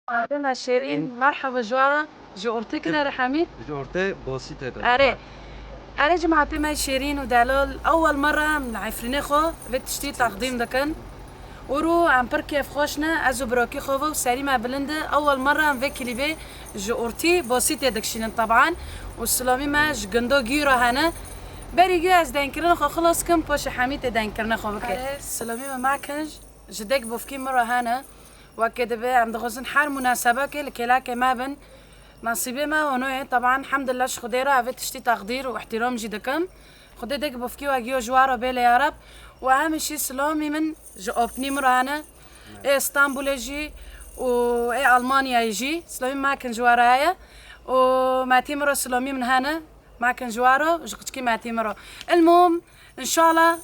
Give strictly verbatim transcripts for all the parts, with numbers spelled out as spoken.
Cemaetê me şêrîn, merheba ji we re. Ji ortê kine re Hemî? Ji ortê Bosîtê de. Erê. Erê cemaetê me şêrîn û delal, ewel merra em li Efrînê xwe vê tiştî teqdîm dikin. Ûro em pir kêfxweş ne, ez û birokî xwe ve û serî me bilind e. Ewel merra em vê klîbê ji ortî Bosîtê dikişînin teban. Û silamî me ji gundo Gî re hene. Berî Gî ez denkirina xwe xilas kim, paşê Hemî tê denkirina xwe bike. Erê, silamî me mekin ji dek bofkî min re hene. Wekê dibe em dixwazin her munasebekê li kêlakê me bin. Nasîbê me ono ye. Teban hemdillah ji Xwedê re evê tiştî teqdîr û îhtîram jî dikim. Xwedê dek bofkî we giyo ji we re bêle ya Reb. Û em jî silamî min ji opnî min re hene. Ê Stenbolê jî û ê Almanyayê jî silamî mekin ji we re heye. Û metî min re silamî min hene. Mekin ji we re, ji qiçkî metî min re. Ilmûm, înşallah,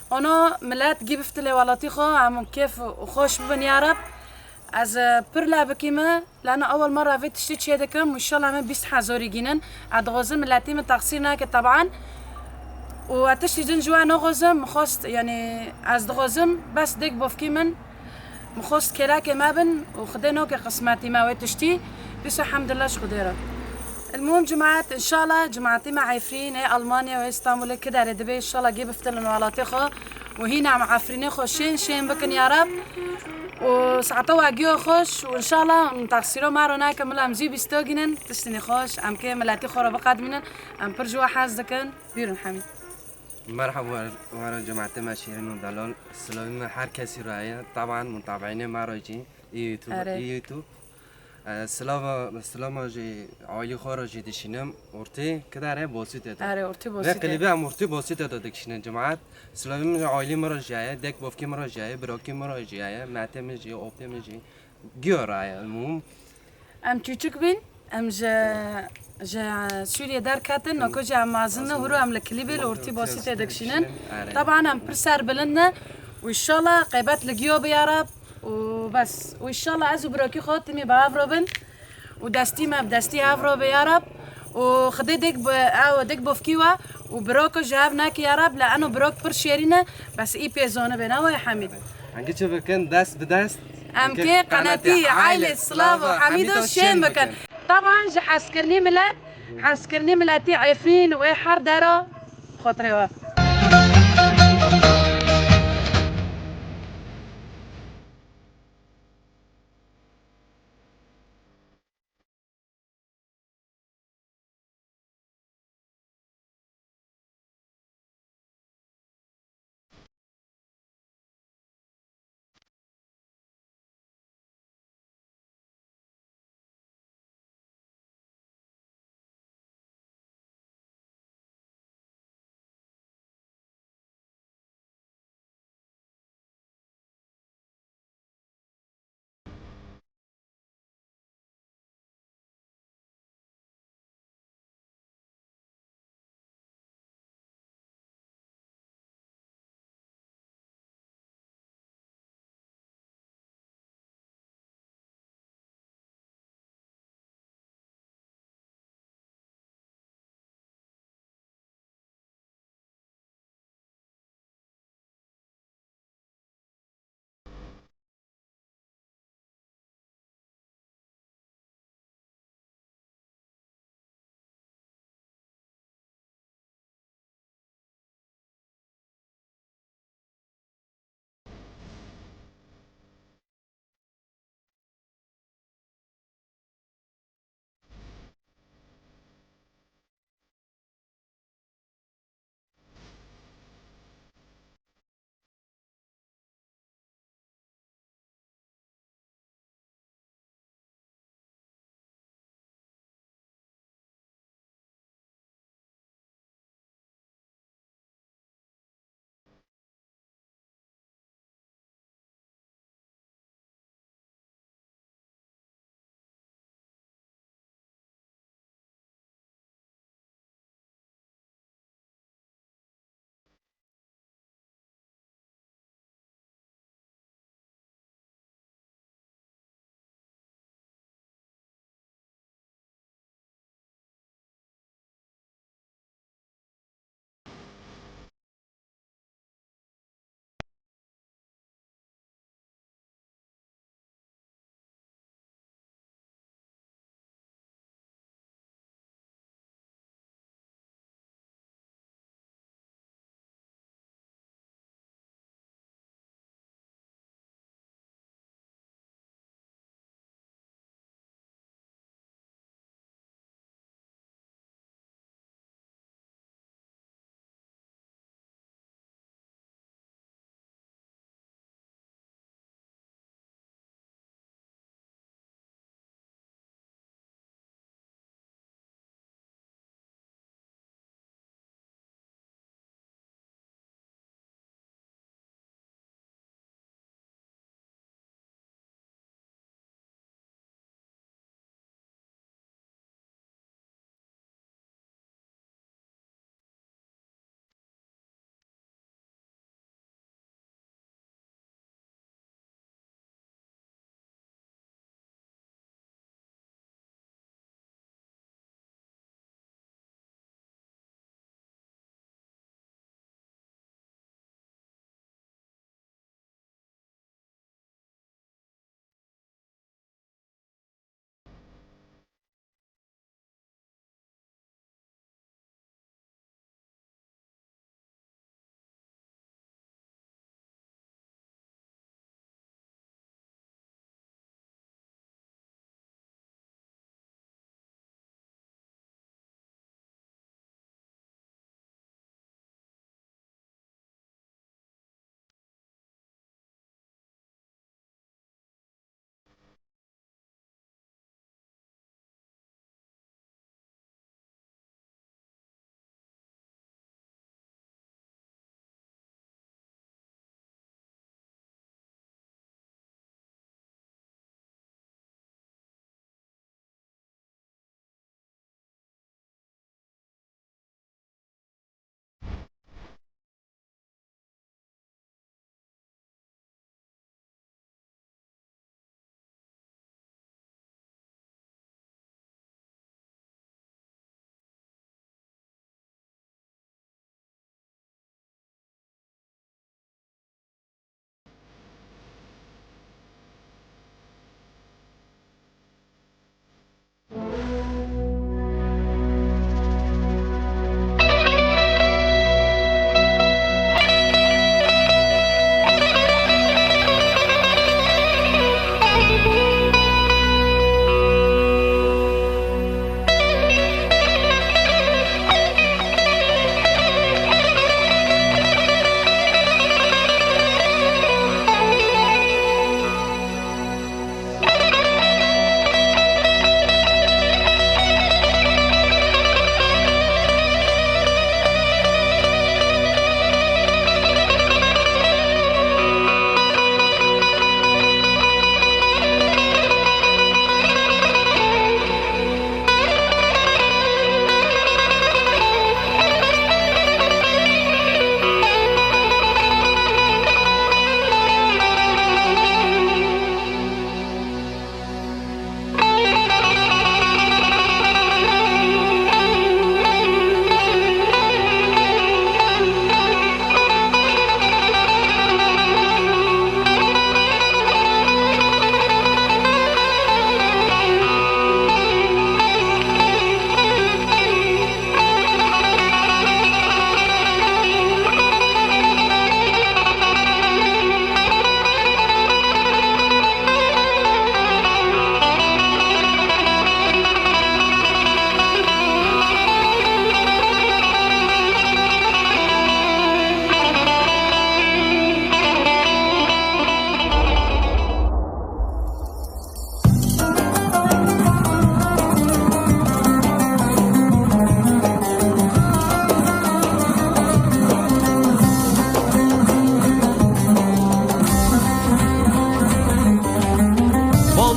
ono milet gî biftilê welatî xwe, em kêf û xweş bibin ya Reb. Ez, e, pir lebikî me, lana ewel merra vê tiştî çê dikim, înşallah me bîst hezorî gînin. Ez dixwazim miletî min texsîr nake teban. Û ez tiştî din ji we naxwazim, min xwest, yanî ez dixwazim, bes dek bofkî min, min xwest kêlakê me bin û Xwedê nake qismetî me wê tiştî. Bîs elhemdulillah ji Xwedê re. Ilmûm cemaet, înşallah cemaetî me Efrîn, ê Almanya û Stenbolê ki derê dibe, înşallah gê biftilin welatê xwe û hîna em Efrînê xwe şên şên bikin ya Reb. Û saeta we giyo xweş û înşallah em texsîro me re nake, mila em zî bîsto gînin, tiştînî xweş, em kê miletî xwe re biqedmînin, em pir ji we hez dikin. Bîrin Hemî. Merhaba, were cemaetê me şêrîn û delal. Silavê me her kesî re heye. Teban mutabeînê me re jî, ê YouTube, Erê. ê YouTube. E, silava, silama jî aîlî xwe re jî dişînim. Ortê kidare Bosîtê de. Erê, ortê Vê Bosîtê. Klîbê em ortê Bosîtê de dikişînin cemaet. Silavê min jî aîlî min re jî heye, dek bofkê min re jî heye, birokê min re jî heye, metê min jî, opê min jî. Giyo re heye, mûm. Em çûçik bîn, em ji, ji Sûriyê derketin, noko jî em mezin ne, hûro em li klîbê li ortî Bosîtê dikişînin. Erê. Teban em pir serbilind ne û înşallah qeybet li giyo be ya Reb û bes. Û înşallah ez û birokî xwe timî bi hev re bin û destî me bi destî hev re be ya Reb û Xwedê dek bi, ew dek bofkî we û biroko ji hev nake ya Reb, le eno birok pir şêrîn e, bes î pê zone be, ne wayê Hemî? Hengî çi bikin, dest bi dest. Em kê qenetî aîlê Silav û Hemîdo şên bikin. Teban ji hezkirinê milet, hezkirinê miletî Efrîn û ê her dera xwe tirê we.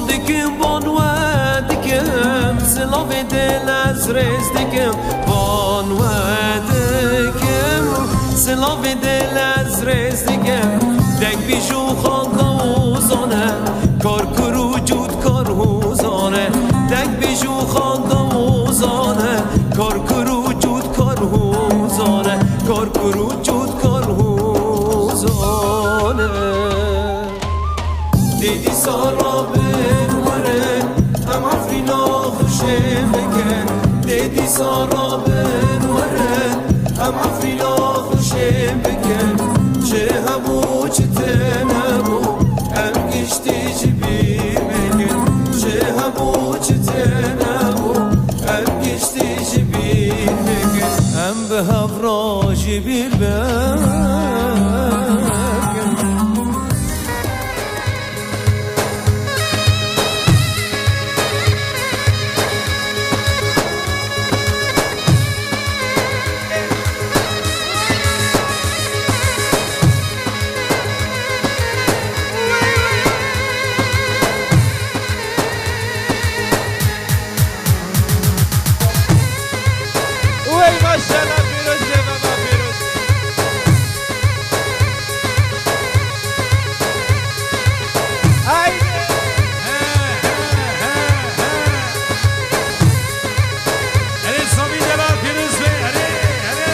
Dikim, van we dikim, silavê dil ez rêz dikim. Van we dikim, silavê dil ez rêz dikim. Deng bijû xalda û zane, kar kur û cût kar û zane. Deng bijû xalda û zane, kar kur û cût kar û zane. Kar kur û cût kar û zane. Dê dîsa rabin werin, em Efrîna xweşê bikin. Dê dîsa rabin werin, em Efrîna xweşê bikin. Çi hebû, çi tune bû, em giştî ji bîr bikin. Çi hebû, çi tune bû, em giştî ji bîr bikin. Em bi hev re ji bîr bikin. Wey maşallah, pîroz be baba, pîroz. Haydi. He, he, he, he. Erê Samî Delal, pîroz be, erê, erê.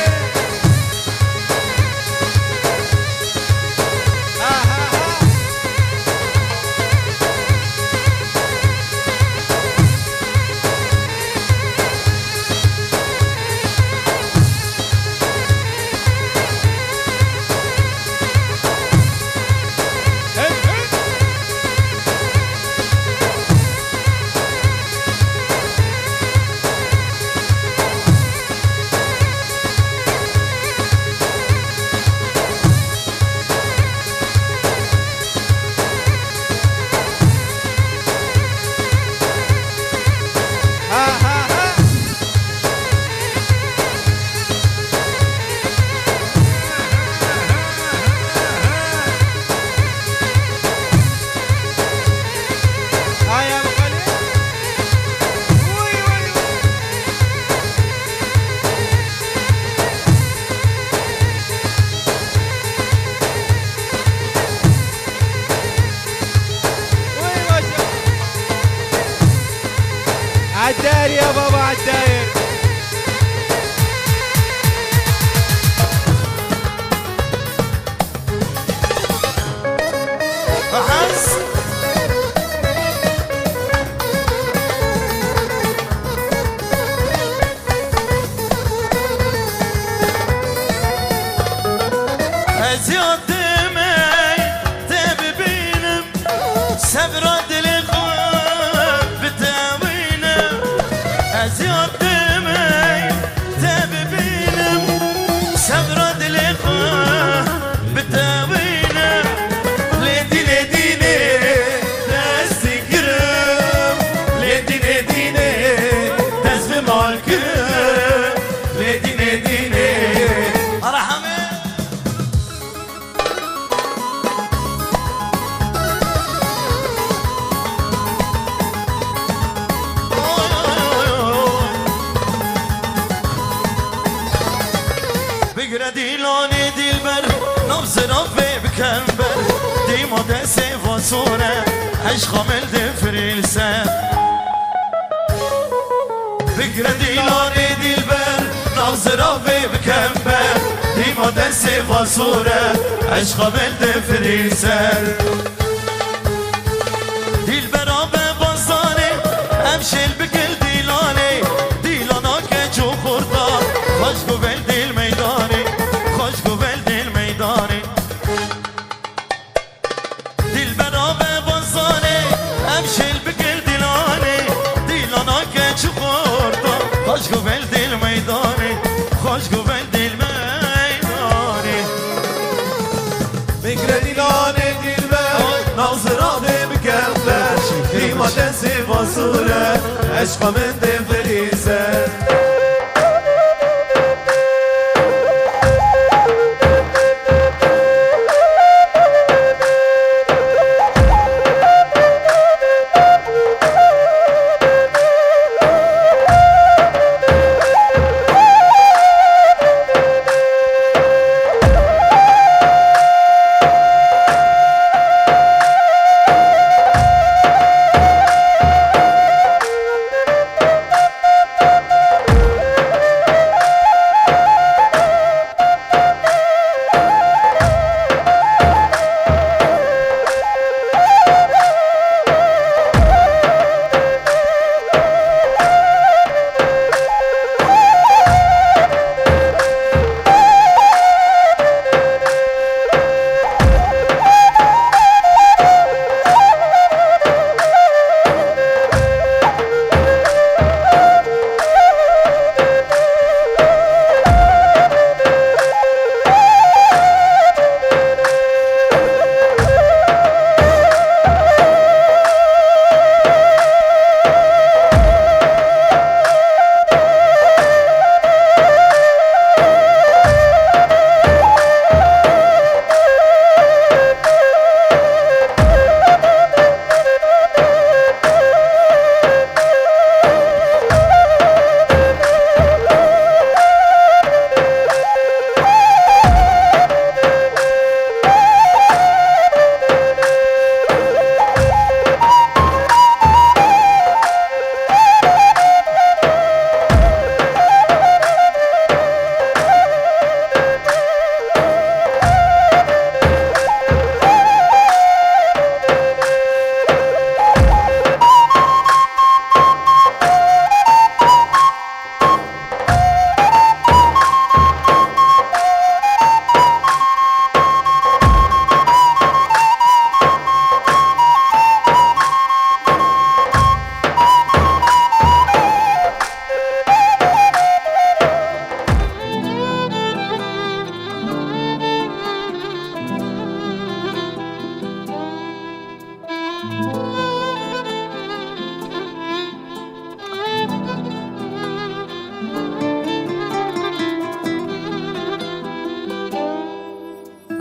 Wey maşallah. Etayer ya baba, etayer. Ez ya demê te bibînim, sebra dilê xwe bitewînim. Ez ya demê te bibînim, sebra dilê xwe bitewînim. Lê dînê dînê dest digirim, lê dînê dînê dest bi mal kirim. Lê dînê dînê. Ara hemê. Oy, oy, oy, oy. Bigire dîlanê dilber, nav ziravê bi kember. Dîma destê vasûre, eşqa min difirîlse. Bigire dîlanê dilber, nav ziravê bi kember. Dîma destê vasûre, eşqa min difirîlse. Dilbera be bazanê, em şêl bigil dîlanê. Dîlana keç û xurda, xweş guvel dîl meydanê, xweş guvel dîl meydanê. Dilbera be bazanê, em şêl bigil dîlanê. Dîlana keç û xurda, xweş guvel dîl meydanê, xweş guvel dîl meydanê. Bigre dîlanê dilber, nav ziravê bi kember. Dîma destê vasûre, eşqa min dê firîse.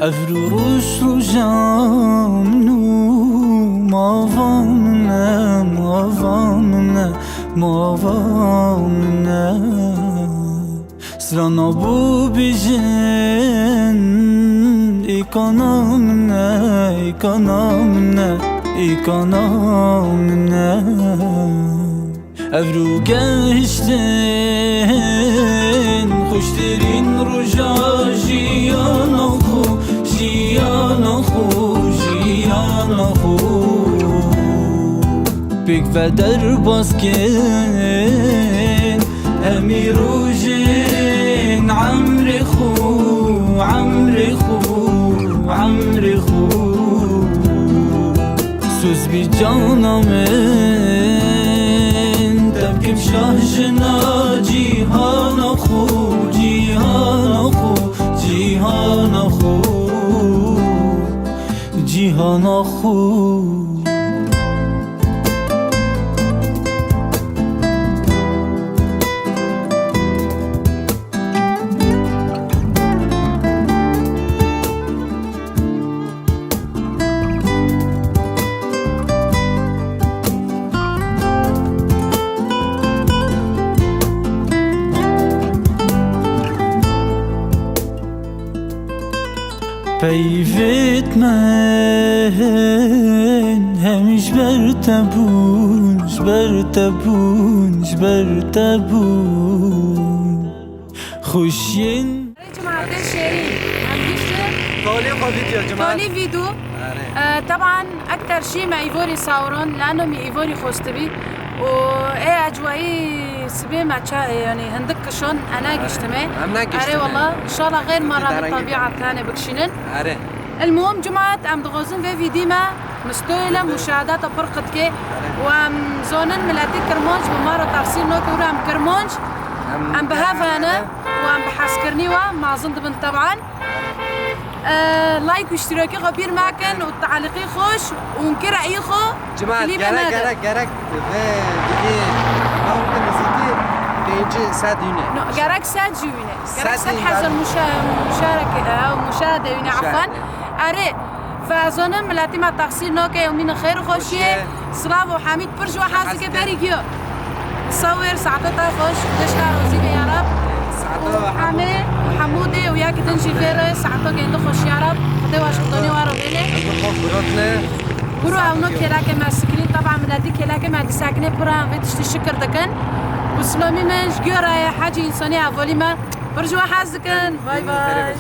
Evro roj roja min û mava min e, mava min e, mava min e. Strana bo bêjin, êkana min e, êkana min e, êkana min e. Evro gehiştin xweştirîn roja jiyana xwe, jiyana xwe, jiyana xwe. Pêk ve derbas kin hemî rojên emrê xwe, emrê xwe, emrê xwe. Soz bî cana min, te bikim şah jina cîhana xwe, cîhana xwe, cîhana xwe, cîhana xwe. Peyvêt me hemî ji ber te bûn, ji ber te bûn, ji ber te bûn. Xweşiyên Cemaatê şêrîn, em giştin. Tolî xwe vîdyo, cemaat. Tolî vîdyo. Erê. Ee, teban, ekter şî me îvorî sawron, lano mi îvorî xwestibî. Û ê ecwayî sibê me ça-, yanî hindik kişon, ene giştime. Em negiştime. Erê wala, inşallah xêr me ra bi tabiat tane bikişînin. Erê. Elmuhim, cemaat, em dixwazin vê vîdî me mistoyê le muşahedata pir qitke. Û em zonin miletî Kirmanc bi me re texsîr noke û em Kirmanc, em bi hev hene û em bi hezkirinî we mezin dibin teban. E, like û îştirakî xwe bîr mekin û tealiqî xweş û hûn kire î xwe. Cemaat, gerek, gerek, gerek vê dîgê ew nizîkî pêncî sed hîne. No, gerek sed jî wîne. Gerek sed hezar muşa-, muşareke, e, muşahede wîne, afwan. Erê, fezonin miletî me texsîr nake, ew mîne xêr û xweşiyê. Silav û hemîd pir ji we hez dike berî giyo. Sawêr, saeto te xweş, Xwedê ji te razî be ya Rab. Û Hemê û Hemûdê û yekî din jî vê re saeto gêndi xweş ya Rab. Xwedê we ji xwedonê we re bêne. Kuro ewno kêleke me sikirîn, teba miletî kêleke me disekine pir em vê tiştî şikir dikin. Û silamî min ji giyo re ye, hecî însanî hevalî me. Pir ji we hez dikin. Bay bay.